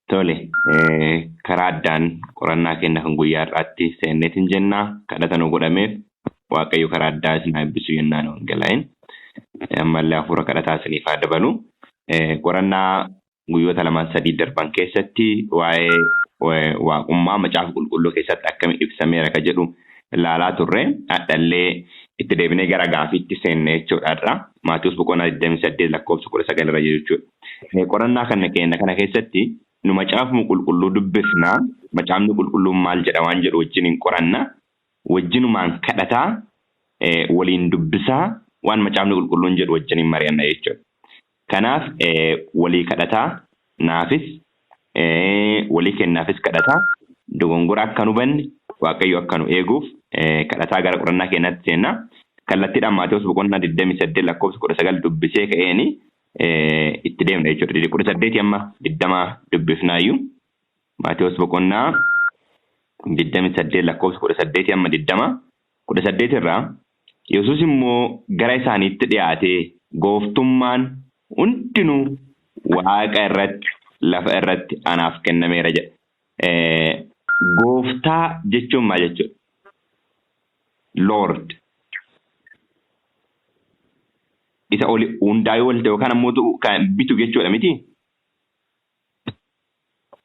Tole, karaa addaan qorannaa keenya kan guyyaa har'aatti seenneetiin jenna. Kadhata nu godhameef Waaqayyo karaa addaa isin haa eebbisu jennaan wangeelaayin. Ammallee hafuura kadhataa isiniif haa dabalu. Qorannaa guyyoota lamaan sadii darban keessatti waa'ee waaqummaa macaafa qulqulluu keessatti akkamiin ibsameera ka jedhu ilaalaa turre. Hadhallee itti deebinee gara gaafiitti seenne jechuudha har'a. Maatiyoos boqonnaa 28 lakkoofsa 19 irra jiru jechuudha. Qorannaa kana keenya kana keessatti nu macaafuma qulqulluu dubbifna. Macaafni qulqulluun maal jedha waan jedhu wajjiniin qoranna. Wajjinumaan kadhataa waliin dubbisaa waan macaafni qulqulluun jedhu wajjiniin mari'anna jechuudha. Kanaaf walii kadhataa naafis walii kennaafis kadhataa dogongora akka nu hubanne Waaqayyo akka nu eeguuf kadhataa gara qorannaa keenyaatti seenna. Kallattiidhaan Maatiyoos boqonnaa 28 lakkoofsa 19 dubbisee ka'eeni itti deemna jechuudha. 18 amma 20 dubbifnaayyuu. Maatiyoos boqonnaa 28 lakkoofsa 18 amma 20 18 irraa Yesuus immoo gara isaaniitti dhiyaatee gooftummaan hundinuu waaqa irratti lafa irratti anaaf kennameera jedha. Gooftaa jechuun maal jechuudha? Lord. Isa oli hundaa'ee ol ta'e yookaan ammoo kan bitu jechuudha miti?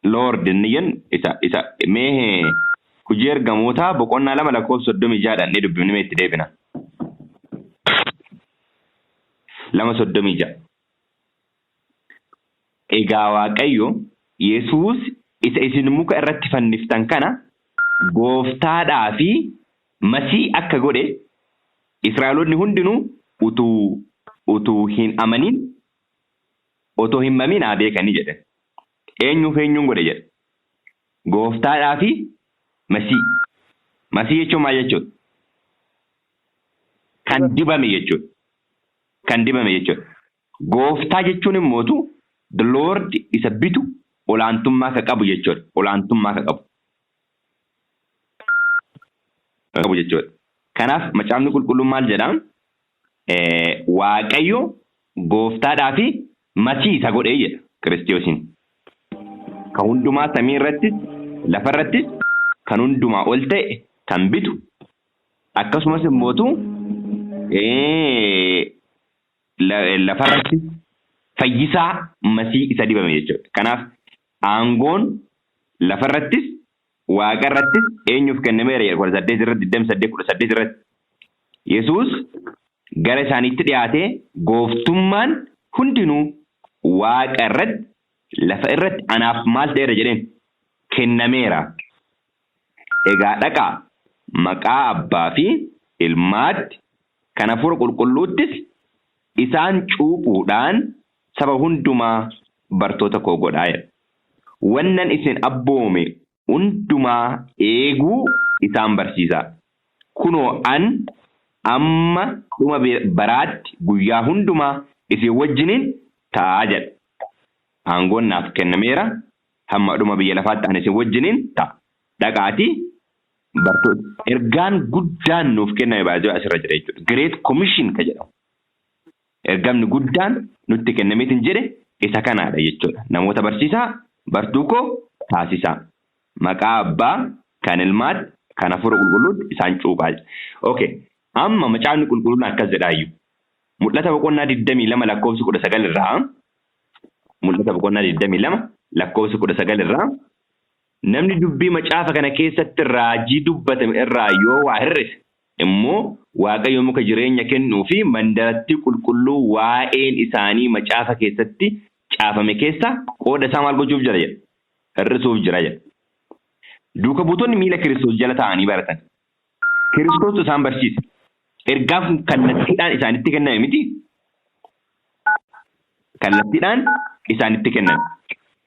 Lord inni jennu isa isa mee hojii ergamootaa boqonnaa 2 lakkoofsa 36 dhaan ni dubbifne mee itti deebina. 2:36. Egaa Waaqayyo Yesuus isa isin muka irratti fanniftan kana gooftaadhaa fi Masii akka godhe Israa'eloonni hundinuu utuu utuu hin amanin otoo hin mamin haa beekanii jedhe. Eenyuuf eenyuun godhe jedhe? Gooftaadhaa fi Masii. Masii jechuun maal jechuudha? Kan dibame jechuudha. Kan dibame jechuudha. Gooftaa jechuun immootu the Lord isa bitu olaantummaa ka qabu jechuudha. Olaantummaa ka qabu. Qabu jechuudha. Kanaaf macaafni qulqulluun maal jedha? Waaqayyo gooftaadhaa fi masii isa godhee jedha Kiristiyoosiin. Kan hundumaa samii irrattis lafa irrattis kan hundumaa ol ta'e kan bitu akkasumas immootu lafa irratti fayyisaa masii isa dibame jechuudha. Kanaaf aangoon lafa irrattis waaqa irrattis eenyuuf kennameera jedha 18 irratti 28 18 irratti. Yesuus gara isaaniitti dhiyaatee gooftummaan hundinuu waaqa irratti lafa irratti anaaf maal ta'eera jedheen kennameera. Egaa dhaqaa maqaa abbaa fi ilmaatti kan hafuura qulqulluuttis isaan cuuphuudhaan saba hundumaa bartoota koo godhaa jedha. Wannan isin abboome hundumaa eeguu isaan barsiisaa. Kunoo an amma dhuma baraatti guyyaa hundumaa isin wajjinin ta'a jedha. Aangoon naaf kennameera, hamma dhuma biyya lafaatti ani isin wajjinin ta'a. Dhaqaatii bartoota. Ergaan guddaan nuuf kenname baay'ee asirra jira jechuudha. Great Commission ka jedhamu. Ergamni guddaan nutti kennameetiin jedhe isa kanaadha jechuudha. Namoota barsiisaa, bartuu koo taasisaa. Maqaa abbaa, kan ilmaatti, kan hafuura qulqulluutti isaan cuuphaa jedha. Okay. Amma macaafni qulqulluun akkas jedhaayyuu. Mul'ata boqonnaa 22 lakkoofsa 19 irraa Mul'ata boqonnaa 22 lakkoofsa 19 irraa namni dubbii macaafa kana keessatti raajii dubbatame irraa yoo waa hir'ise immoo Waaqayyo muka jireenya kennuu fi mandarattii qulqulluu waa'een isaanii macaafa keessatti caafame keessaa qooda isaa maal gochuuf jira jedha? Hir'isuuf jira jedha. Duuka buutonni miila Kiristoos jala taa'anii baratan. Kiristoostu isaan barsiise. Ergaan kun kallattiidhaan isaanitti kenname miti? Kallattiidhaan isaanitti kenname.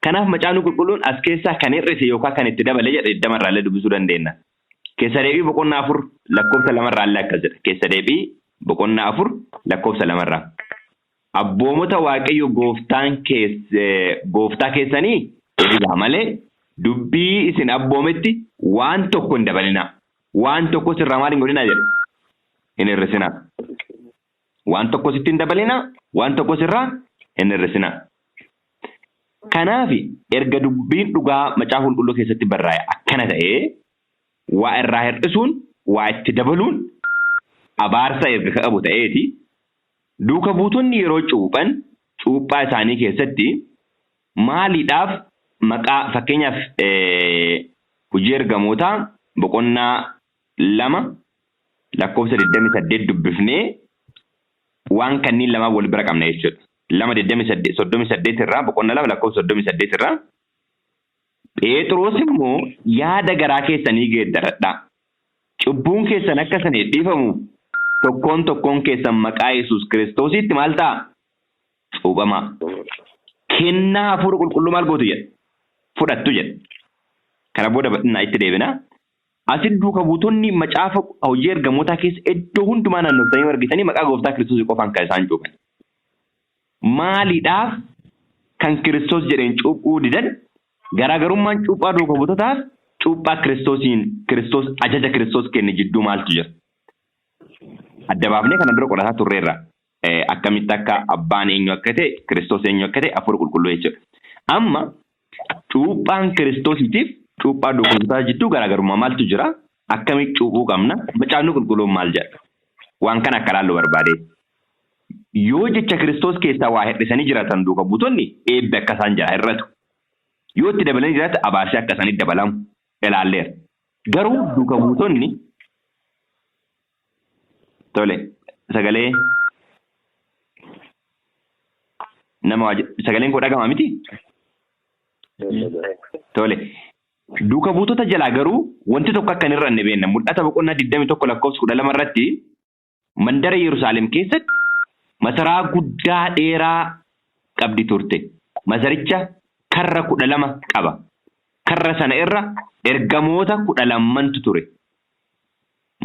Kanaaf macaafni qulqulluun as keessaa kan hir'ise yookaan kan itti dabale jedha 20 irraallee dubbisuu dandeenya. Keessa deebii boqonnaa 4 lakkoofsa 2 irraallee akkas jedha. Keessa deebii boqonnaa 4 lakkoofsa 2 irraa. Abboomota Waaqayyo gooftaan gooftaa keessanii eegaa malee dubbii isin abboometti waan tokko hin dabalinaa. Waan tokkos irraa maal hin godhinaa jedha? Hin hir'isinaa. Waan tokkos itti hin dabalinaa, waan tokkos irraa hin hir'isinaa. Kanaaf erga dubbiin dhugaa macaafa qulqulluu keessatti barraa'e akkana ta'ee waa irraa hir'isuun waa itti dabaluun abaarsa erga qabu ta'eeti duuka buutonni yeroo cuuphan cuuphaa isaanii keessatti maaliidhaaf maqaa fakkeenyaaf hojii ergamootaa boqonnaa 2 lakkoofsa 28 dubbifnee waan kanneen lamaan wal bira qabna jechuudha. 2 28 38 irraa boqonnaa 2 lakkoofsa 38 irraa Phexros immoo yaada garaa keessanii geeddaradhaa. Cubbuun keessan akka isiniif dhiifamuuf tokkoon tokkoon keessan maqaa Yesuus Kiristoositti maal ta'a? Cuuphamaa. Kennaa hafuura qulqulluu maal gootu jedha? Fudhattu jedha. Kana booda bal'inaa itti deebina. Asit duuka buutonni macaafa hojii ergamootaa keessa iddoo hundumaa naannoftanii argitanii maqaa gooftaa Kiristoos qofaan kan isaan cuuphan. Maaliidhaaf kan Kiristoos jedheen cuuphuu didan? Garaagarummaan cuuphaa duuka buutotaaf cuuphaa Kiristoosiin Kiristoos ajaja Kiristoos kenne jidduu maaltu jira? Adda baafnee kana dura qorataa turreerra. Akkamitti akka abbaan eenyu akka ta'e, Kiristoos eenyu akka ta'e, hafuura qulqulluu jechuudha. Amma cuuphaan Kiristoosiitiif cuuphaa duuka buutotaa jidduu garaagarummaa maaltu jira? Akkamitti cuuphuu qabna? Macaafni qulqulluun maal jedha? Waan kana akka laallu barbaade. Yoo jecha Kiristoos keessaa waa hir'isanii jiraatan duuka buutonni eebbi akka isaan jalaa hir'atu. Yoo itti dabalanii jiraatan abaarsi akka isaanitti dabalamu ilaalleera. Garuu duuka buutonni tole sagalee nama sagaleen koo dhagama miti? Tole. Duuka buutota jalaa garuu wanti tokko akka hin hir'anne beekna. Mul'ata boqonnaa 21 lakkoofsa 12 irratti mandara Yerusaalem keessatti masaraa guddaa dheeraa qabdi turte. Masaricha karra 12 qaba. Karra sana irra ergamoota 12tu ture.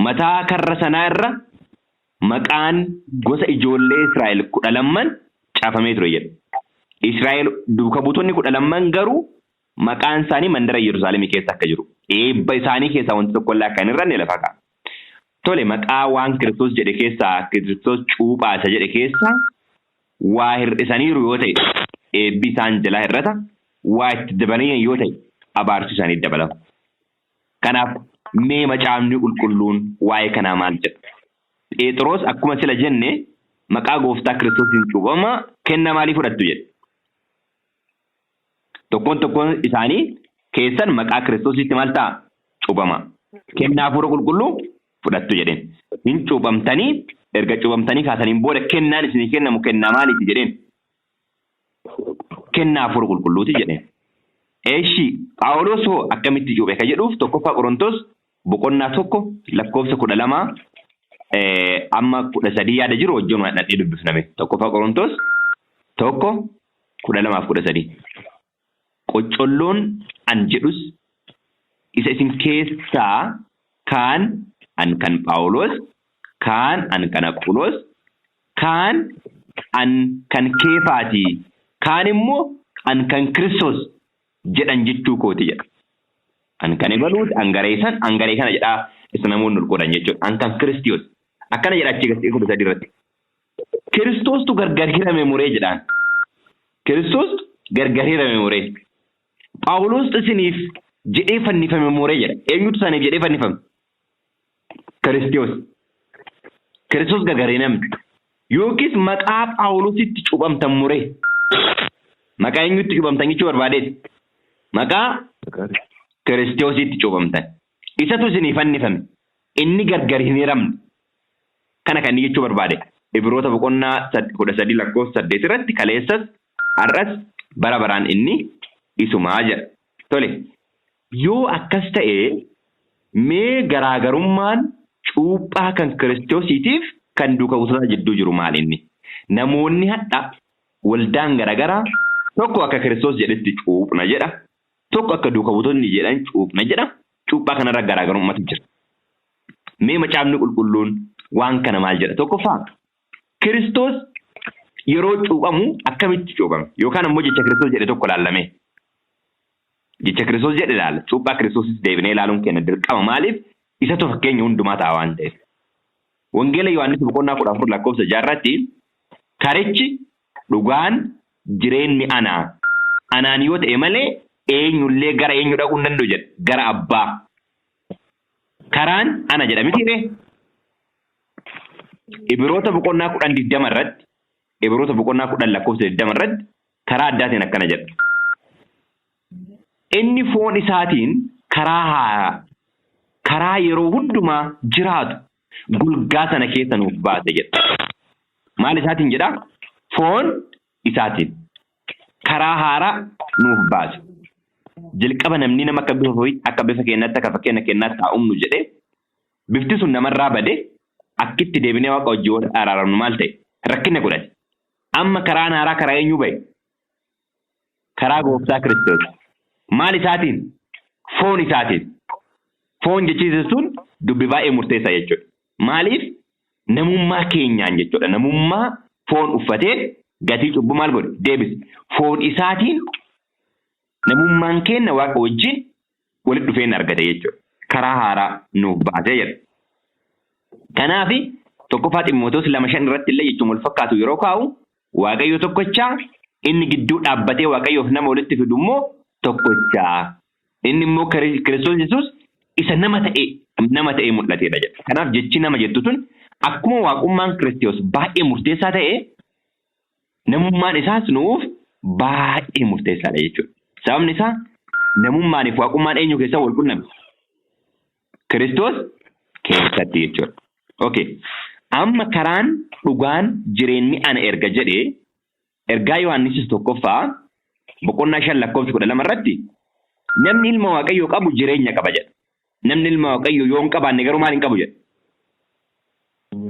Mataa karra sanaa irra maqaan gosa ijoollee Israa'el 12 caafamee ture jedha. Israa'el duuka buutonni 12 garuu maqaan isaanii mandara Yerusaalemii keessa akka jiru. Eebba isaanii keessaa wanti tokko illee akka hin hir'anne lafa kaa'a. Tole maqaa waan Kiristoos jedhe keessaa Kiristoos cuuphaa isa jedhe keessaa waa hir'isaniiru yoo ta'e eebbi isaan jalaa hir'ata, waa itti dabalaniin yoo ta'e abaarsi isaanii dabalama. Kanaaf mee macaafni qulqulluun waa'ee kanaa maal jedha? Phexros akkuma sila jenne maqaa gooftaa Kiristoosiin cuuphamaa kennaa maalii fudhattu jedhe. Tokkoon tokkoon isaanii keessan maqaa Kiristoositti maal ta'a? Cuuphamaa. Kennaa hafuura qulqulluu fudhattu jedheen. Hin cuuphamtanii erga cuuphamtanii kaasaniin booda kennaan isinii kennamu kennaa maaliiti jedheen? Kennaa hafuura qulqulluuti jedheen. Eshi Phaawulos hoo akkamitti cuuphe ka jedhuuf tokkoffaa Qorontos boqonnaa 1 lakkoofsa 12 amma 13 yaada jiru wajjin dhadhee dubbifname. Tokkoffaa Qorontos 1 12 fi 13. Qoccolloon an jedhus isa isin keessaa kaan an kan Phaawulos, kaan an kan Apholos, kaan an kan Keefaati, kaan immoo an kan Kiristoos jedhan jechuu kooti jedha. An kan ebaluuti, an garee san, an garee kana jedhaa isa namoonni ol qoodan jechuudha. An kan Kiristiyoos. Akkana jedha achii gadi 13 irratti. Kiristoostu gargar hirame muree jedhaan. Kiristoostu gargar hirame muree. Phaawulostu isiniif jedhee fannifame muree jedha. Eenyutu isaaniif jedhee fannifame? Kiristiyoos. Kiristoos gargar hin hamne. Yookiis maqaa Phaawulositti cuuphamtan muree. Maqaa eenyutti cuuphamtan jechuu barbaadeeti? Maqaa Kiristiyoositti cuuphamtan. Isatu isinii fannifame. Inni gargar hin hiramne. Kana kan inni jechuu barbaade. Ibroota boqonnaa 13 lakkoofsa 8 irratti kaleessas har'as bara baraan inni isumaa jedha. Tole. Yoo akkas ta'e mee garaagarummaan cuuphaa kan Kiristoosiitiif kan duuka buutotaa jidduu jiru maal inni? Namoonni hadha waldaan garaagaraa tokko akka Kiristoos jedhetti cuuphna jedha, tokko akka duuka buutonni jedhan cuuphna jedha. Cuuphaa kanarra garaagarummaatu jira. Mee macaafni qulqulluun waan kana maal jedha? Tokkoffaa Kiristoos yeroo cuuphamu akkamitti cuuphame? Yookaan ammoo jecha Kiristoos jedhe tokko ilaallamee. Jecha Kiristoos jedhe ilaalla. Cuuphaa Kiristoosis deebinee ilaaluun keenya dirqama. Maaliif? Isatu fakkeenya hundumaa ta'a waan ta'eef. Wangeela Yohaannis boqonnaa 14 lakkoofsa 6 irratti karichi dhugaan jireenyi ana. Anaan yoo ta'e malee eenyullee gara eenyu dhaquu hin danda'u jedha. Gara abbaa. Karaan ana jedha miti ree? Ibroota boqonnaa 10:20 irratti, Ibroota boqonnaa 10 lakkoofsa 20 irratti karaa addaatiin akkana jedha. Inni foon isaatiin karaa haaraa, karaa yeroo hundumaa jiraatu golgaa sana keessa nuuf baase jedha. Maal isaatiin jedha? Foon isaatiin karaa haaraa nuuf baase. Jalqaba namni nama akka bifa ofii, akka bifa keenyaatti, akka fakkeenya keenyaatti haa uumnu jedhee bifti sun namarraa bade akkitti deebinee waaqa wajjin wal araaramnu maal ta'e? Rakkina godhate. Amma karaan haaraa karaa eenyuu ba'e? Karaa gooftaa Kiristoos. Maal isaatiin? Foon isaatiin. Foon jechiisa sun dubbi baay'ee murteessaa jechuudha. Maaliif? Namummaa keenyaan jechuudha. Namummaa foon uffatee gatii cubbuu maal godhe? Deebise. Foon isaatiin namummaan keenya waaqa wajjin walitti dhufeenya argate jechuudha. Karaa haaraa nuuf baasee jedha. Kanaaf tokkoffaa Ximootoos 2:5 irratti illee jechuun wal fakkaatu yeroo kaa'u Waaqayyo tokkochaa inni gidduu dhaabbatee Waaqayyoof nama walitti fidu immoo tokkochaa. Inni immoo Kiristoos Yesuus isa nama ta'ee mul'atedha jedha. Kanaaf jechi nama jettu sun akkuma waaqummaan Kiristoos baay'ee murteessaa ta'e namummaan isaas nuuf baay'ee murteessaadha jechuudha. Sababni isaa namummaaniif waaqummaan eenyu keessa wal qunname? Kiristoos keessatti jechuudha. Okay. Amma karaan dhugaan jireenyi ana erga jedhee ergaa Yohaannis tokkoffaa boqonnaa 5 lakkoofsa 12 irratti namni ilma Waaqayyoo qabu jireenya qaba jedha. Namni ilma Waaqayyoo yoo hin qabaanne garuu maal hin qabu jedha?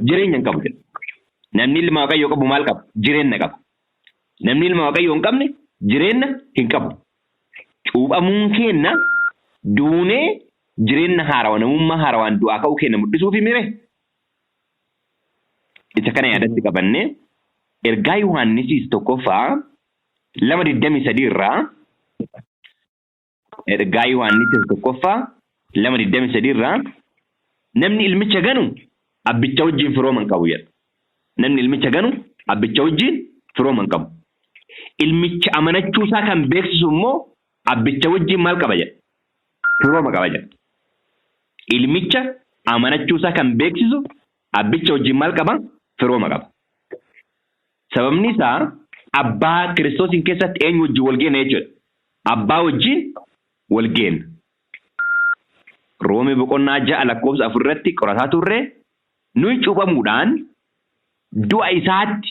Jireenya hin qabu jedha. Namni ilma Waaqayyoo qabu maal qaba? Jireenya qaba. Namni ilma Waaqayyoo hin qabne jireenya hin qabu. Cuuphamuun keenna duunee jireenya haarawa namummaa haarawaan du'aa ka'uu keenya mul'isuufi mire? Isa kana yaadatti qabannee ergaa Yohaannisiis tokkoffaa 2:23 irraa, ergaa Yohaannisiis tokkoffaa 2:23 irraa, namni ilmicha ganu abbicha wajjin firooma hin qabu jedha. Namni ilmicha ganu abbicha wajjin firooma hin qabu. Ilmicha amanachuu isaa kan beeksisu immoo abbicha wajjin maal qaba jedha? Firooma qaba jedha. Ilmicha amanachuu isaa kan beeksisu abbicha wajjin maal qaba? Firooma qaba. Sababni isaa abbaa Kiristoosiin keessatti eenyu wajjin wal geena jechuudha? Abbaa wajjin wal geena. Roomee boqonnaa 6 lakkoofsa 4 irratti qorataa turre, nuyi cuuphamuudhaan du'a isaatti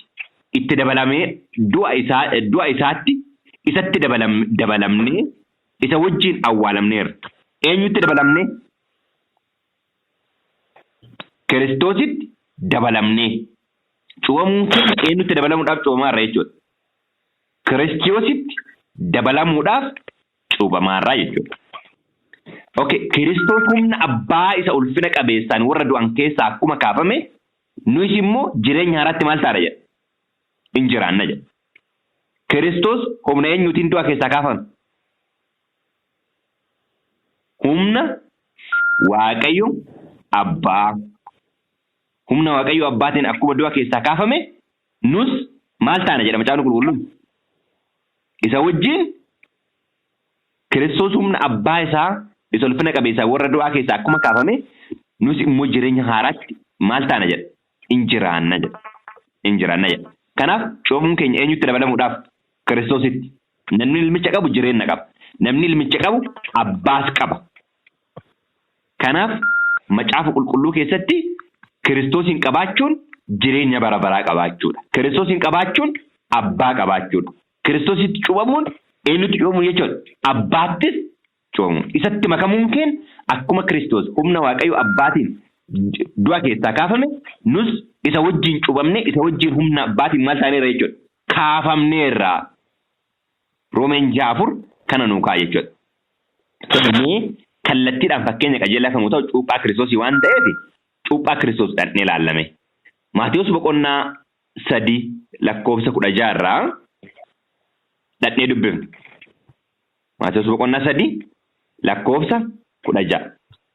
itti dabalamee du'a isaatti isatti dabalamnee isa wajjin awwaalamneerra. Eenyutti dabalamnee? Kiristoositti dabalamnee. Cuuphamuun keenya eenyutti dabalamuudhaaf cuuphamaarra jechuudha? Kiristoositti dabalamuudhaaf cuuphamaarraa jechuudha. Okay, Kiristoos humna abbaa isa ulfina qabeessaan warra du'an keessaa akkuma kaafame nuyis immoo jireenya haaraatti maal taana jedha? In jiraanna jedha. Kiristoos humna eenyuutiin du'a keessaa kaafame? Humna Waaqayyo Abbaa. Humna Waaqayyo Abbaatiin akkuma du'a keessaa kaafame nus maal taana jedha Macaafni Qulqulluun? Isa wajjin Kiristoos humna abbaa isaa isa ulfina qabeessaa warra du'aa keessaa akkuma kaafame nus immoo jireenya haaraatti maal taana jedha? In jiraanna jedha. In jiraanna jedha. Kanaaf cuuphamuun keenya eenyutti dabalamuudhaaf? Kiristoositti. Namni ilmicha qabu jireenya qaba. Namni ilmicha qabu abbaas qaba. Kanaaf Macaafa Qulqulluu keessatti Kiristoosiin qabaachuun jireenya bara baraa qabaachuudha. Kiristoosiin qabaachuun abbaa qabaachuudha. Kiristoositti cuuphamuun eenyutti cuuphamuu jechuudha? Abbaattis cuuphamuu. Isatti makamuun keenya akkuma Kiristoos humna Waaqayyo abbaatiin du'a keessaa kaafame nus isa wajjin cuuphamne isa wajjin humna abbaatiin maal taaneerra jechuudha? Kaafamneerra. Roomeen 6:4 kana nuu kaa'a jechuudha. Mee kallattiidhaan fakkeenya qajeelaa kan ta'u cuuphaa Kiristoosii waan ta'eef cuuphaa Kiristoos dhaqnee ilaallame. Maatiyus boqonnaa 3 lakkoofsa 16 irraa dhaqnee dubbifna. Maatiyus boqonnaa 3 lakkoofsa 16.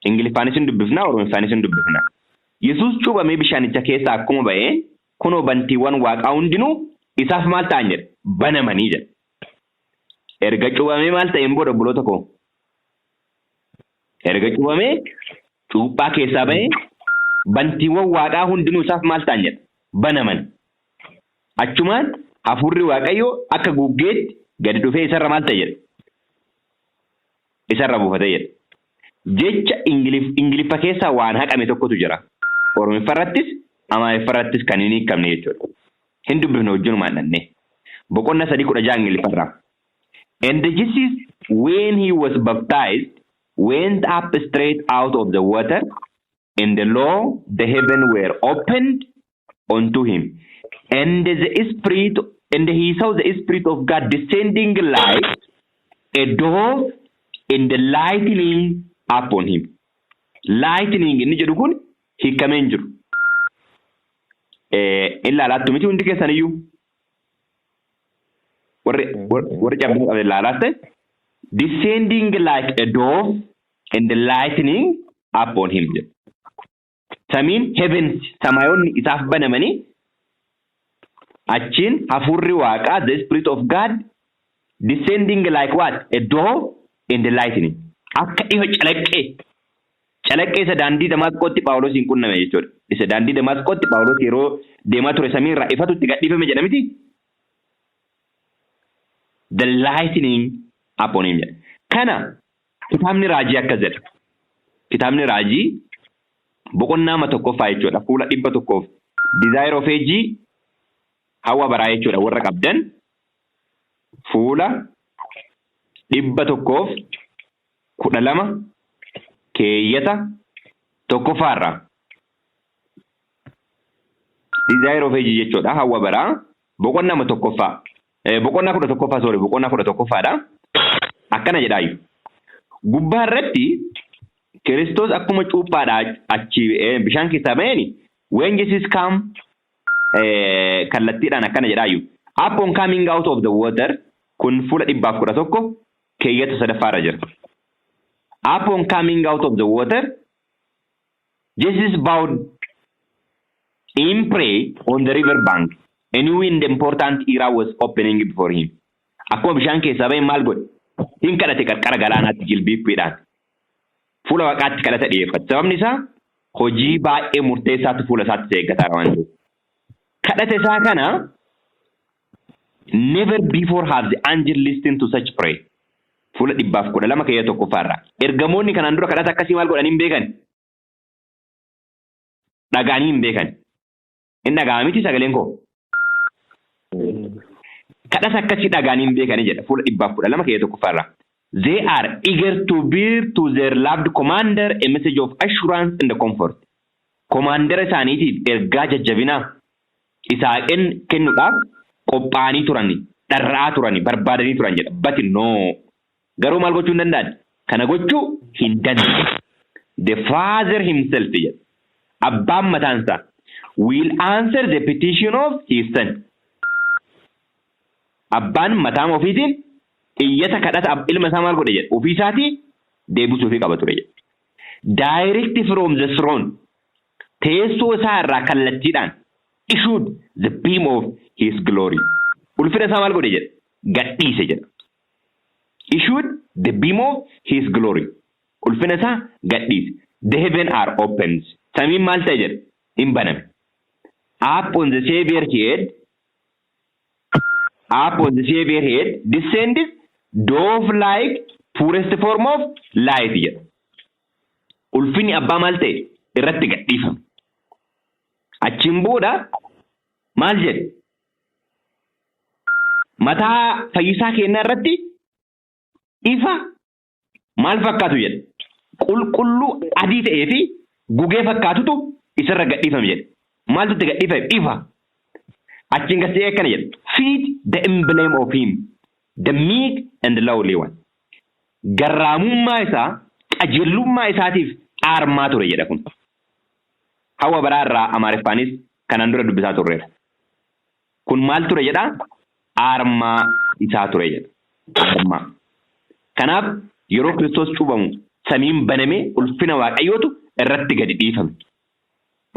Ingiliffaanis hin dubbifna, Oromoffaanis hin dubbifna. Yesuus cuuphamee bishaanicha keessaa akkuma ba'ee kunoo bantiiwwan waaqaa hundinuu isaaf maal ta'an jedha? Banamanii jedha. Erga cuuphamee maal ta'een booda, obboloota koo? Erga cuuphamee cuuphaa keessaa ba'ee bantiiwwan waaqaa hundinuu isaaf maal ta'an jedha? Banaman. Achumaan hafuurri Waaqayyoo akka guggeetti gadi dhufee isarra maal ta'e jedha? Isarra buufate jedha. Jecha Ingiliffa keessaa waan haqame tokkotu jira. Oromiffa irrattis Amaariffa irrattis kan hin hiikamne jechuudha. Hin dubbifne wajjinumaan dhannee. Boqonnaa 3:16 Ingiliffa irraa. "And Jesus, when he was baptized, went up straight out of the water, and lo, the heaven were opened unto him. And the Spirit, and he saw the Spirit of God descending like a dove and the lightning upon him." Lightning inni jedhu kun hiikamee hin jiru. Ilaalaattu miti hundi keessan iyyuu? Warri cabbii qabe ilaalaas ta'e, "descending like a dove and the lightning upon him" jedhu. Samiin, heavens, samaayonni isaaf banamanii achiin hafuurri Waaqaa, the Spirit of God, descending like what? A dove and the lightning. Akka ifa calaqqee. Calaqqee isa daandii Damaasqootti Phaawulos hin qunname jechuudha. Isa daandii Damaasqootti Phaawulos yeroo deemaa ture samiirraa ifatu itti gadhiifame jedhamiti. "The lightning upon him" jedha. Kana kitaabni raajii akkas jedha. Kitaabni raajii boqonnaa tokkoffaa jechuudha. Fuula 100f Desire of Ages, hawwa baraa jechuudha, warra qabdan, fuula 112 keeyyata tokkoffaarraa. Desire of Ages jechuudha, hawwa baraa boqonnaa tokkoffaa, boqonnaa 11ffaa, sorry, boqonnaa 11ffaadha. Akkana jedhaayu. Gubbaa irratti Kiristoos akkuma cuuphaadhaa achi bishaan keessaa ba'een, when Jesus come, kallattiidhaan akkana jedhaayu. "Upon coming out of the water", kun fuula 111 keeyyata sadaffaarra jira. "Upon coming out of the water, Jesus bowed in prayer on the river bank. A new and important era was opening before him." Akkuma bishaan keessaa ba'e maal godhe? Hin kadhate qarqara galaanaatti jilbiiffiidhaan. Fuula Waaqaatti kadhata dhiyeeffate. Sababni isaa hojii baay'ee murteessaatu fuula isaatti eeggataa waan ta'eef. Kadhata isaa kana, "Never before have the angel listened to such prayer." Fuula 112 keeyyata tokkoffaarraa. Ergamoonni kanaan dura kadhata akkasii maal godhanii hin beekan? Dhaga'anii hin beekan. Inni dhaga'ama miti sagaleen koo? Kadhata akkasii dhaga'anii hin beekanii jedha fuula 112 keeyyata tokkoffaarraa. "They are eager to bear to their loved commander a message of assurance and comfort." Komaandara isaaniitiif ergaa jajjabinaa isaa kennuudhaaf qophaa'anii turani, dharra'aa turani, barbaadanii turan jedha. But no. Garuu maal gochuu hin danda'an? Kana gochuu hin danda'an. "The Father himself" jedha. Abbaan mataan isaa "will answer the petition of his son." Abbaan mataa ofiitiin iyyata kadhata ilma isaa maal godhe jedha? Ofii isaatii deebisuufii qaba ture jedha. "Direct from the throne", teessoo isaa irraa kallattiidhaan, "issued the beam of his glory." Ulfina isaa maal godhe jedha? Gadhiise jedha. "Issued the beam of his glory." Ulfina isaa gadhiise. "The heaven are opened." Samiin maal ta'e jedha? Hin baname. "Upon the Savior head, upon the Savior head descended dove like purest form of light" jedha. Ulfinni abbaa maal ta'e? Irratti gadhiifame. Achiin booda maal jedhe? Mataa fayyisaa kennaa irratti ifa maal fakkaatu jedhe? Qulqulluu adii ta'ee fi gugee fakkaatutu isarra gadhiifame jedhe. Maaltu itti gadhiifame? Ifa. Achiin gasee akkana jedhe. "Fit the emblem of him, the meek and the lowly one." Garraamummaa isaa, qajeelummaa isaatiif aarmaa ture jedha kun. Hawwa baraa irraa Amaariffaanis kanaan dura dubbisaa turreera. Kun maal ture jedhaa? Aarmaa isaa ture jedha. Aarmaa. Kanaaf yeroo Kiristoos cuubamu samiin banamee ulfina Waaqayyootu irratti gadi dhiifame.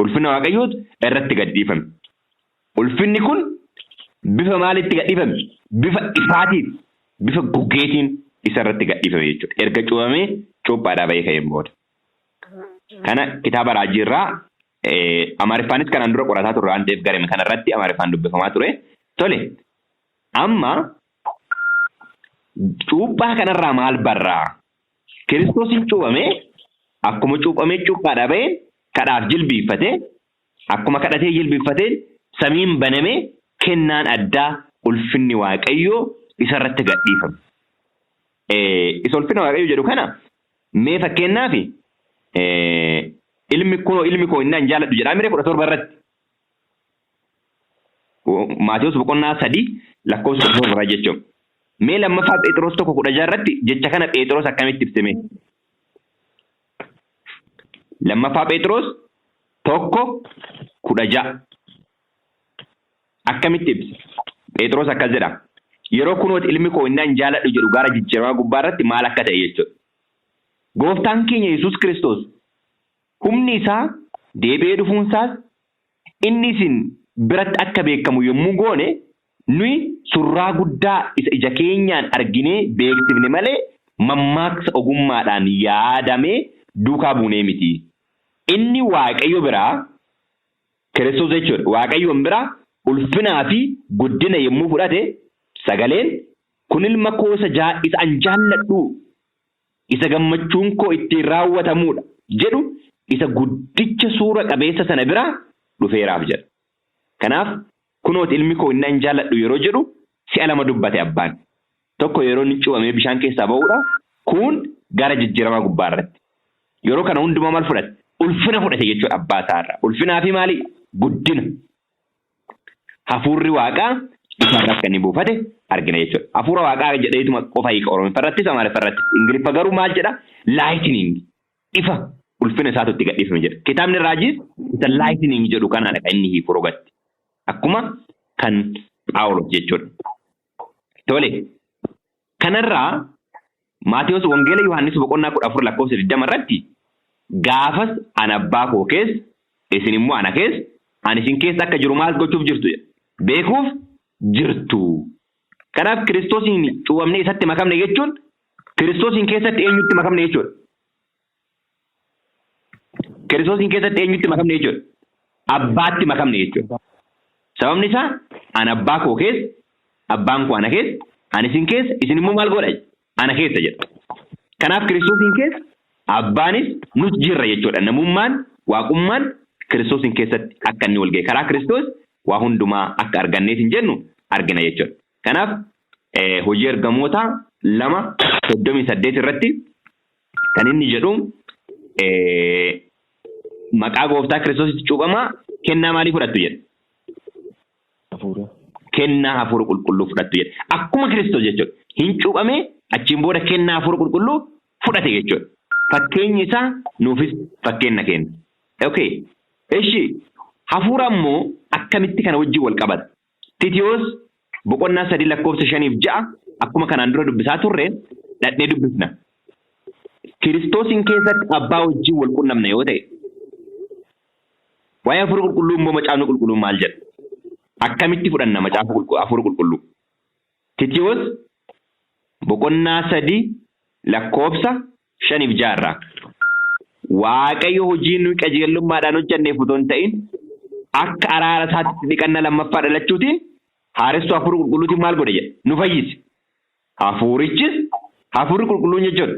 Ulfina Waaqayyootu irratti gadi dhiifame. Ulfinni kun bifa maalitti gadhiifame? Bifa ifaatiin. bifa gugeetiin isa irratti gadhiifame jechuudha. Erga cuuphamee cuuphaadhaa bahee ka'een booda. Kana kitaaba raajii irraa Amaariffaanis kanaan dura qorataa turre waan ta'eef garee kanarratti Amaariffaan dubbifamaa ture. Tole, amma cuuphaa kanarraa maal barraa? Kiristoosiin cuuphamee, akkuma cuuphamee cuuphaadhaa baheen kadhaaf jilbiiffatee, akkuma kadhatee jilbiiffateen samiin banamee kennaan addaa ulfinni Waaqayyoo isarratti gadhiifame. Isa ulfina Waaqayyoo jedhu kana mee fakkeenyaaf ilmi kunoo ilmi koo inni an jaalladhu jedhaa miree 17 irratti. Maatewos boqonnaa 3 lakkoofsa 17 irraa jechuudha. Mee lammaffaa Phexros 1:16 irratti jecha kana Phexros akkamitti ibsime? Lammaffaa Phexros 1:16 akkamitti ibsa? Phexros akkas jedha. Yeroo kunooti ilmi koo inni an jaaladhu jedhu gaara jijjiiramaa gubbaa irratti maal akka ta'e jechuudha. Gooftaan keenya Yesuus Kiristoos humni isaa deebi'ee dhufuunsaas inni isin biratti akka beekamu yommuu goone, nuyi surraa guddaa isa ija keenyaan arginee beeksifne malee mammaaksa ogummaadhaan yaadamee duukaa buunee miti. Inni Waaqayyo biraa, Kiristoos jechuudha, Waaqayyoon biraa ulfinaa fi guddina yommuu fudhate, sagaleen, Kun ilma koo isa isa an jaalladhu, isa gammachuun koo ittiin raawwatamuudha jedhu isa guddicha suura qabeessa sana biraa dhufeeraaf jedha. Kanaaf kunooti ilmi koo inni an jaalladhu yeroo jedhu si'a lama dubbate abbaan. Tokko yeroo inni cuuphamee bishaan keessaa ba'uudha. Kuun gara jijjiiramaa gubbaa irratti. Yeroo kana hundumaa maal fudhate? Ulfina fudhate jechuudha abbaa isaarraa. Ulfinaa fi maali? Guddina. Hafuurri Waaqaa isarra akka inni buufate argina jechuudha. Hafuura Waaqaa jedheetuma qofa hiika Oromiffa irrattis Amaariffa irrattis. Ingiliffa garuu maal jedha? Lightning, ifa ulfina isaatu itti gadhiifame jedha. Kitaabni raajiis isa lightning jedhu kanaadha kan inni hiiku rogatti. Akkuma kan Phaawulos jechuudha. Tole, kanarraa Maatewos Wangeela Yohaannis boqonnaa 14 lakkoofsa 20 irratti, gaafas ani abbaa koo keessa, isin immoo ana keessa, ani isin keessa akka jiru maal gochuuf jirtu jedha. Beekuuf jirtu. Kanaaf Kiristoosiin cuuphamnee isatti makamne jechuun Kiristoosiin keessatti eenyutti makamne jechuudha? Kiristoosiin keessatti eenyutti makamne jechuudha? Abbaatti makamne jechuudha. Sababni isaa ani abbaa koo keessa, abbaan koo ana keessa, ani isin keessa, isin immoo maal godha? Ana keessa jedha. Kanaaf Kiristoosiin keessa abbaanis nus jirra jechuudha. Namummaan, waaqummaan Kiristoosiin keessatti akka inni wal ga'e karaa Kiristoos waa hundumaa akka argannees hin jennu argina jechuudha. Kanaaf hojii ergamootaa 2:38 irratti kan inni jedhu, maqaa gooftaa Kiristoositti cuuphamaa, kennaa maalii fudhattu jedha? Hafuura. Kennaa hafuura qulqulluu fudhattu jedha. Akkuma Kiristoos jechuudha. Hin cuuphamee achiin booda kennaa hafuura qulqulluu fudhate jechuudha. Fakkeenyi isaa nuufis fakkeenna kenna. Okay. Eshi, hafuura immoo akkamitti kana wajjin wal qabata? Titiyoos boqonnaa 3 lakkoofsa 5 fi 6 akkuma kanaan dura dubbisaa turre dhaqnee dubbisna. Kiristoosiin keessatti abbaa wajjin wal qunnamna yoo ta'e, waa'ee hafuura qulqulluu immoo macaafni qulqulluun maal jedha? Akkamitti fudhanna macaafa hafuura qulqulluu? Titiyoos boqonnaa 3 lakkoofsa 5 fi 6 irraa. Waaqayyo hojii nuyi qajeelummaadhaan hojjenneef otoo hin ta'in, akka araara isaatti dhiqannaa lammaffaa dhalachuutiin haaressuu hafuura qulqulluutiin maal godhe jedha? Nu fayyise. Hafuurichis, hafuurri qulqulluun jechuudha,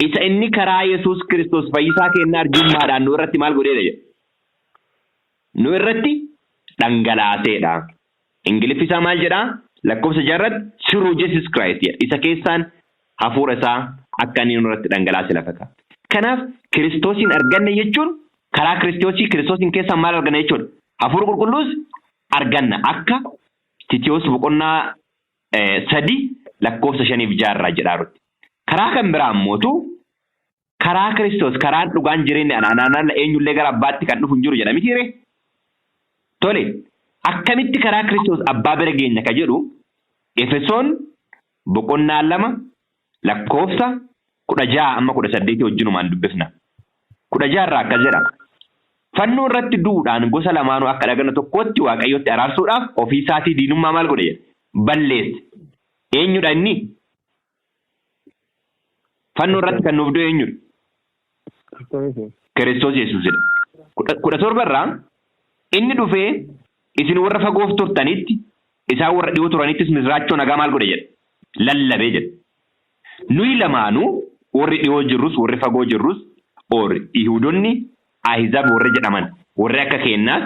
isa inni karaa Yesuus Kiristoos fayyisaa keennaa arjummaadhaan nu irratti maal godheedha jedha? Nu irratti dhangalaaseedha. Ingiliffi isaa maal jedhaa? Lakkoofsa 6 irratti through Jesus Christ jedha. Isa keessaan hafuura isaa akka inni nurratti dhangalaase lafa kaa'a. Kanaaf Kiristoosiin arganne jechuun karaa Kiristoosii Kiristoosiin keessaan maal arganna jechuudha? Hafuura qulqulluus arganna akka Titiyoos boqonnaa 3 lakkoofsa 5 fi 6 irraa jedhaarutti. Karaa kan biraa ammootu karaa Kiristoos karaan dhugaan jireenyi ana, anaan ala eenyullee gara abbaatti kan dhufu hin jiru jedha mitiiree? Tole, akkamitti karaa Kiristoos abbaa bira geenya ka jedhu Efesoon boqonnaa 2 lakkoofsa 16 amma 18 wajjinumaan dubbifna. 16 irraa akkas jedha. Fannoo irratti du'uudhaan gosa lamaanuu akka dhagna tokkootti Waaqayyotti araarsuudhaaf ofii isaatii diinummaa maal godhe jedha? Balleesse. Eenyudha inni? Fannoo irratti kan nuuf du'e eenyudha? Kiristoos Yesuusidha. 17 irraa inni dhufee isin warra fagoof turtanitti isaan warra dhiyoo turanittis misiraachoo nagaa maal godhe jedha? Lallabee jedha. Nuyi lamaanuu warri dhiyoo jirrus warri fagoo jirrus or Yihuudonni Ahizab warri jedhaman warri akka keennaas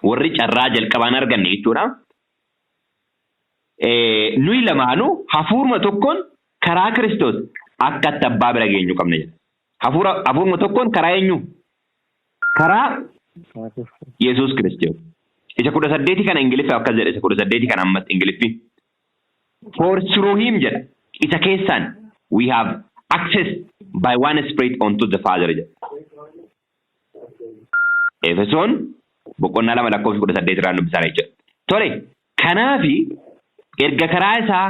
warri carraa jalqabaan arganne jechuudha. Nuyi lamaanuu hafuuruma tokkoon karaa Kiristoos akka itti abbaa bira geenyu qabna jedha. Hafuuruma tokkoon karaa eenyu? Karaa Yesuus Kiristoos. Isa 18 kana Ingiliffa akkas jedha, isa 18 kana ammas Ingiliffi. For through him jedha. Isa keessaan we have access by one spirit unto the Father jedha. Efesoon boqonnaa 2 lakkoofsa 18 irraa dubbisaa jechuudha. Tole, kanaafi erga karaa isaa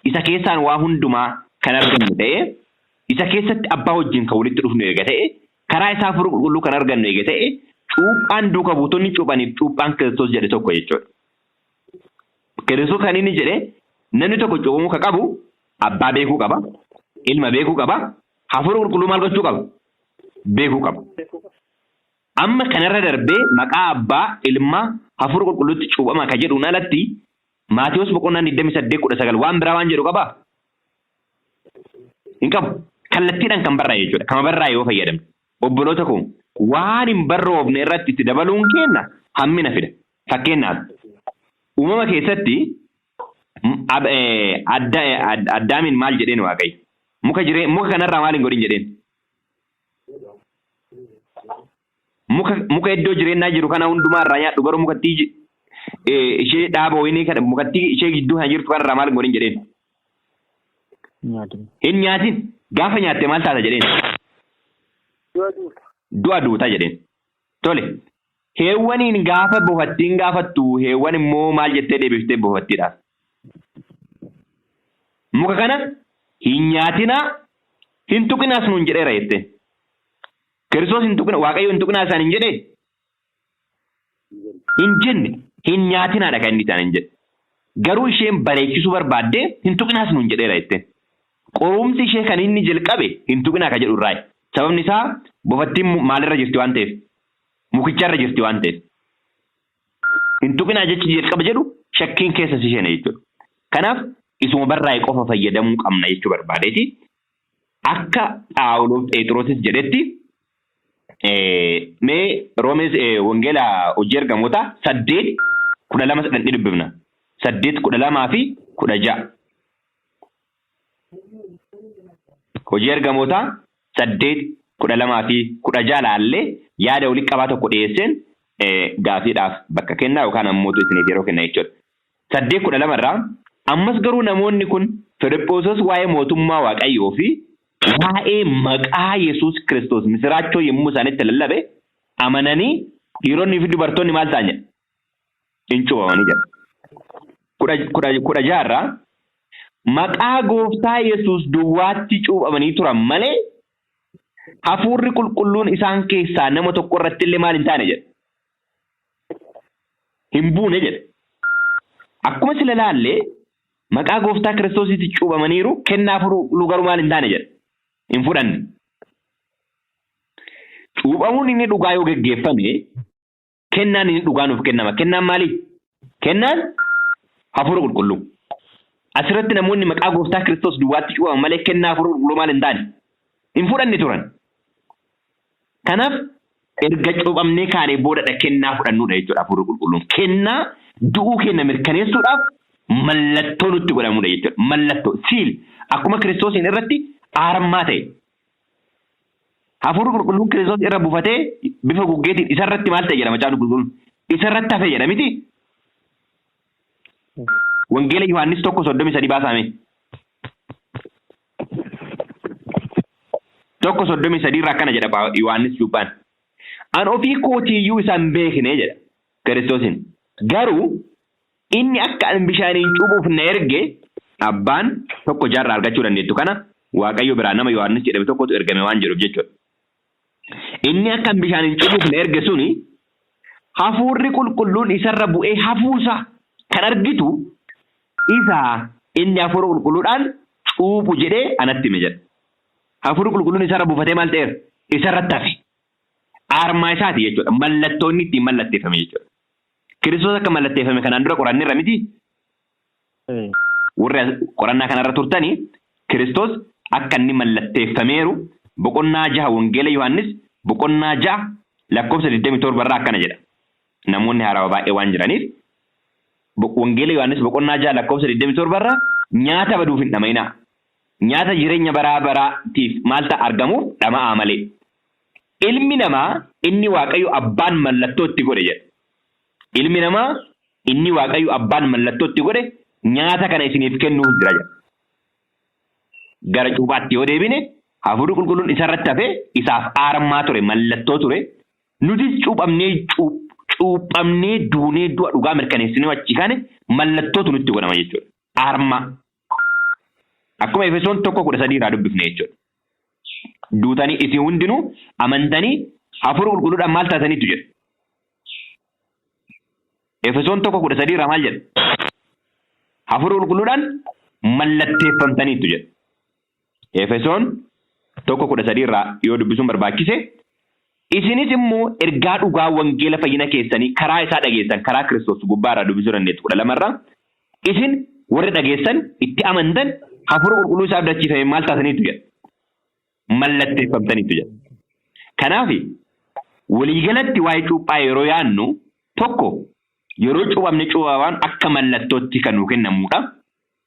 isa keessaan waa hundumaa kan argannu ta'e, isa keessatti abbaa wajjin kan walitti dhufnu erga ta'e, karaa isaa hafuura qulqulluu kan argannu erga ta'e, cuuphaan duuka buutonni cuuphaniif cuuphaan Kiristoos jedhe tokko jechuudha. Kiristoos kan inni jedhe namni tokko cuuphamuu kan qabu abbaa beekuu qaba, ilma beekuu qaba, hafuura qulqulluu maal gochuu qaba? Beekuu qaba. Amma kanarra darbee maqaa abbaa, ilmaa, hafuura qulqulluutti cuuphama ka jedhuun alatti Maatewos boqonnaan 28 19 waan biraa waan jedhu qabaa? Hin qabu. Kallattiidhaan kan barraa'e jechuudha. Kama barraa'e yoo fayyadamne. Obboloota koo waan hin barroofne irratti itti dabaluun keenna hammina fida. Fakkeenyaaf uumama keessatti Addaamiin maal jedheen Waaqayyo? Muka jiree muka kanarraa maal hin godhin jedheen? Muka iddoo jireenyaa jiru kana hundumaa irraa nyaadhu garuu mukattii ishee dhaaba wayinii kana mukattii ishee gidduu kana jirtu kanarraa maal hin godhin jedheen? Nyaatin. Hin nyaatin. Gaafa nyaatte maal taata jedheen? Du'a duuta. Du'a duuta jedheen. Tole. Heewwaniin gaafa bofattiin gaafattu heewwan immoo maal jettee deebiftee bofattiidhaaf? Muka kana hin nyaatinaa hin tuqinaas nuun jedheera jette. Kiristoos hin tuqina Waaqayyo hin tuqinaa isaan hin jedhee? Hin jenne hin nyaatinaadha kan inni isaan hin jedhe. Garuu isheen bareechisuu barbaaddee hin tuqinaas nuun jedheera jette. Qorumsi ishee kan inni jalqabe hin tuqinaa ka jedhu irraayi. Sababni isaa bofattiin maalirra jirti waan ta'eef? Mukicharra jirti waan ta'eef. Hin tuqinaa jechi jalqaba jedhu shakkiin keessa si seena jechuudha. Kanaaf isuma barraa'e qofa fayyadamuu qabna jechuu barbaadeeti. Akka Phaawulos Pheexiroosis jedhetti mee Roomees Wangeela hojii ergamootaa 8:12 sadhanni dubbifna. 8:12 fi 16. Hojii ergamootaa 8:12 fi 16 laallee yaada walitti qabaa tokko dhiyeesseen gaafiidhaaf bakka kennaa yookaan ammoo isiniif yeroo kenna jechuudha. 8:12 irraa ammas garuu namoonni kun Filiphoosos waa'ee mootummaa Waaqayyoo fi waa'ee maqaa Yesuus Kiristoos misiraachoo yommuu isaanitti lallabe amananii dhiironnii fi dubartoonni maal ta'an jedha? In cuuphamanii jedha. 16 irraa maqaa gooftaa Yesuus duwwaatti cuuphamanii turan malee hafuurri qulqulluun isaan keessaa nama tokko irratti illee maal hin taane jedha. Hin buune jedha. Akkuma sila laallee maqaa gooftaa Kiristoositti cuuphamaniiru kennaa hafuura qulqulluu garuu maal hin taane jedha. Hin fudhanne. Cuuphamuun inni dhugaa yoo geggeeffame kennaan inni dhugaa nuuf kennama. Kennaan maalii? Kennaan hafuura qulqulluu. Asirratti namoonni maqaa gooftaa Kiristoos duwwaatti cuuphaman malee kennaa hafuura qulqulluu maal hin taane? Hin fudhanne turan. Kanaaf erga cuuphamnee kaanee boodadha kennaa fudhannuudha jechuudha hafuurri qulqulluun. Kennaa du'uu keenya mirkaneessuudhaaf mallattoo nutti godhamudha jechuudha. Mallattoo siil akkuma Kiristoosiin irratti aarmaa ta'e. Hafuurri qulqulluun Kiristoos irra buufatee bifa guggeetiin isarratti maal ta'e jedha macaafni qulqulluun. Isarratti hafe jedha miti. Wangeela Yohaannis 1:33 baasaame. 1:33 irraa akkana jedha Yohaannis cuuphaan. An ofii kootiiyyuu isa hin beekne jedha Kiristoosiin. Garuu inni akka an bishaaniin cuuphuuf na erge abbaan tokko jaarraa argachuu dandeettu kana Waaqayyo biraa nama Yohaannis jedhame tokkotu ergame waan jedhuuf jechuudha. Inni akka an bishaaniin cuuphuuf na erge suni hafuurri qulqulluun isarra bu'ee hafuusaa kan argitu isa inni hafuura qulqulluudhaan cuuphu jedhee anatti hime jedha. Hafuurri qulqulluun isarra buufatee maal ta'eera? Isarratti hafe. Aarmaa isaati jechuudha. Mallattoo inni ittiin mallatteeffame jechuudha. Kiristoos akka mallatteeffame kanaan dura qoranneerra miti? Warri qorannaa kanarra turtanii Kiristoos akka inni mallatteeffameeru boqonnaa 6 Wangeela Yohaannis boqonnaa 6 lakkoofsa 27 irraa akkana jedha. Namoonni haarawaa baay'ee waan jiraniif Wangeela Yohaannis boqonnaa 6 lakkoofsa 27 irraa nyaata baduuf hin dhama'inaa. Nyaata jireenya baraa baraatiif maal ta'a argamuuf dhama'aa malee. Ilmi namaa inni Waaqayyo abbaan mallattoo itti godhe jedha. Ilmi namaa inni Waaqayyo abbaan mallattoo itti godhe nyaata kana isiniif kennuuf jira jedha. Gara cuuphaatti yoo deebine hafuurri qulqulluun isarratti hafe isaaf aarmaa ture mallattoo ture. Nutis cuuphamnee cuuphamnee duunee du'a dhugaa mirkaneessinee achi kaane mallattootu nutti godhama jechuudha. Aarmaa. Akkuma Efesoon 1:13 irraa dubbifne jechuudha. Duutanii isin hundinuu amantanii hafuura qulqulluudhaan maal taataniitu jedha. Efesoon 1:13 irraa maal jedha? Hafuura qulqulluudhaan mallatteeffamtaniitu jedha. Efesoon 1:13 irraa yoo dubbisuun barbaachise isinis immoo ergaa dhugaa wangeela fayyina keessanii karaa isaa dhageessan karaa Kiristoos gubbaa irraa dubbisuu dandeettu 12 irraa isin warri dhageessan itti amantan hafuura qulqulluu isaa abdachiifame maal taataniitu jedha. Mallatteeffamtaniitu jedha. Kanaaf waliigalatti waa'ee cuuphaa yeroo yaadnu tokko yeroo cuuphamne cuuphamaan akka mallattootti kan nuu kennamuudha.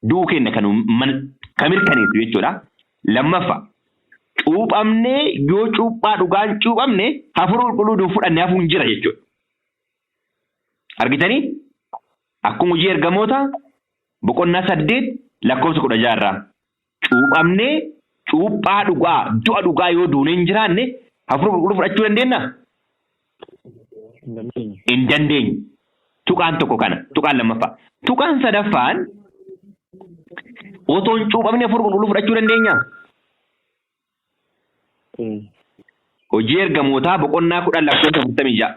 Du'uu keenya kan kan mirkaneessu jechuudha. Lammaffaa cuuphamnee yoo cuuphaa dhugaan cuuphamne hafuura qulqulluu nuuf fudhanne hafuun jira jechuudha. Argitanii? Akkuma hojii ergamoota boqonnaa 8 lakkoofsa 16 irraa cuuphamnee cuuphaa dhugaa du'a dhugaa yoo duunee hin jiraanne hafuura qulqulluu fudhachuu dandeennaa? Hin dandeenyu. Hin dandeenyu. Tuqaan tokko kana. Tuqaan lammaffaa. Tuqaan sadaffaan otoo hin cuuphamne hafuura qulqulluu fudhachuu dandeenyaa? Hojii ergamootaa boqonnaa 10 lakkoofsa 46.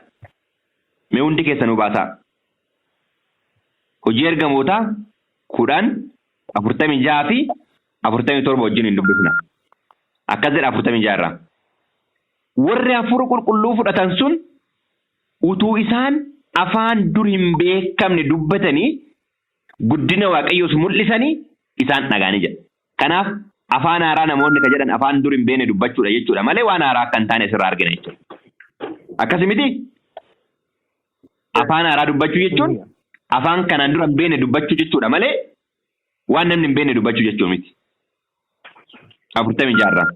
Mee hundi keessanuu baasaa. Hojii ergamootaa 10 46 fi 47 wajjin hin dubbifna. Akkas jedha 46 irraa. Warri hafuura qulqulluu fudhatan sun utuu isaan afaan dur hin beekamne dubbatanii guddina Waaqayyoos mul'isanii isaan dhaga'anii jedha. Kanaaf afaan haaraa namoonni ka jedhan afaan dur hin beekne dubbachuudha jechuudha malee waan haaraa akka hin taane asirraa argina jechuudha. Akkasi miti? Afaan haaraa dubbachuu jechuun afaan kanaan dura hin beekne dubbachuu jechuudha malee waan namni hin beekne dubbachuu jechuu miti. 46 irraa.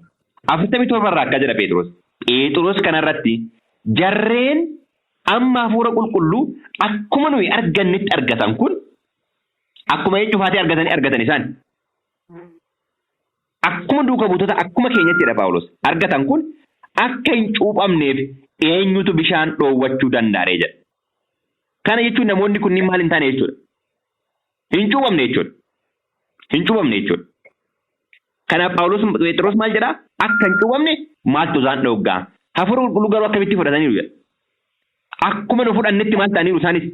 47 irraa akka jedha Phexros. Phexros kanarratti jarreen amma hafuura qulqulluu akkuma nuyi argannetti argatan kun akkuma eenyu faatee argatanii argatan isaan. Akkuma duuka buutota akkuma keenyatti jedha Phaawulos argatan kun akka hin cuuphamneef eenyutu bishaan dhoowwachuu danda'aree jedha. Kana jechuun namoonni kunniin maal hin taane jechuudha. Hin cuuphamne jechuudha. Hin cuuphamne jechuudha. Kanaaf Phaawulos Phexros maal jedhaa? Akka hin cuuphamne maaltu isaan dhooggaa? Hafuura qulqulluu garuu akkamitti fudhataniiru jedha. Akkuma nu fudhannetti maal ta'aniiru isaanis?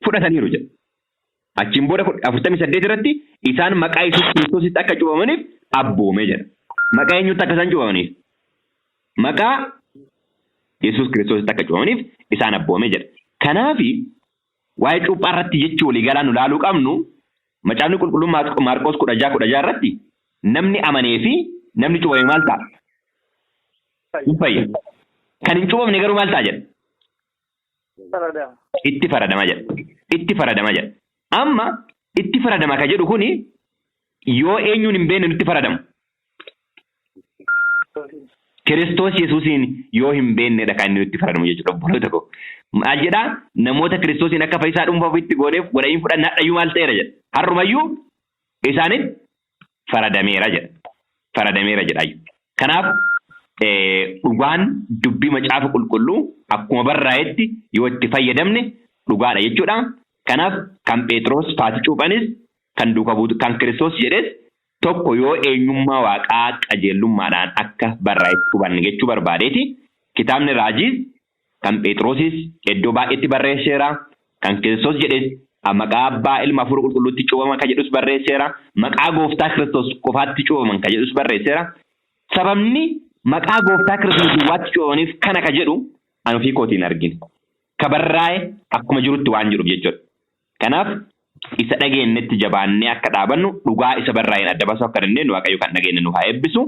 Fudhataniiru jedha. Achiin booda 48 irratti isaan maqaa Yesuus Kiristoositti akka cuuphamaniif abboome jedha. Maqaa eenyutti akka isaan cuuphamaniif? Maqaa Yesuus Kiristoositti akka cuuphamaniif isaan abboome jedha. Kanaaf waa'ee cuuphaa irratti jechi waliigalaa nu laaluu qabnu Macaafni Qulqulluun Maarqoos 16 16 irratti namni amanee fi namni cuuphame maal ta'a? Hin fayya. Kan hin cuuphamne garuu maal ta'a jedha? Faradama. Itti faradama jedha. Itti faradama jedha. Amma itti faradama ka jedhu kuni yoo eenyuun hin beekne nutti faradamu. Kiristoos Yesuusiin yoo hin beeknedha kan inni nutti faradamu jechuudha obboloota koo. Maal jedhaa namoota Kiristoosiin akka fayyisaa dhuunfaa ofiitti gooneef godhanii fudhanna hadhayyuu maal ta'eera jedha. Har'umayyuu isaanitti faradameera jedha. Faradameera jedha. Kanaaf dhugaan dubbii macaafa qulqulluu akkuma barraa'etti yoo itti fayyadamne dhugaadha jechuudha. Kanaaf kan Phexros faati cuuphanis kan duuka buutu kan Kiristoos jedhes tokko yoo eenyummaa Waaqaa qajeellummaadhaan akka barraa'etti hubanne jechuu barbaadeeti. Kitaabni raajiis kan Phexrosis iddoo baay'eetti barreesseera. Kan Kiristoos jedhes Maqaa Abbaa, Ilma, Hafuura Qulqulluutti cuuphaman kan jedhus barreesseera. Maqaa Gooftaa Kiristoos qofaatti cuuphaman kan jedhus barreesseera. Sababni maqaa Gooftaa Kiristoos duwwaatti cuuphamaniif kana ka jedhu ani ofii kootiin argine. Ka barraa'e akkuma jirutti waan jiruuf jechuudha. Kanaaf isa dhageenyetti jabaannee akka dhaabannu, dhugaa isa barraa'een adda baasuu akka dandeenyu, Waaqayyo kan dhageenye nu haa eebbisu.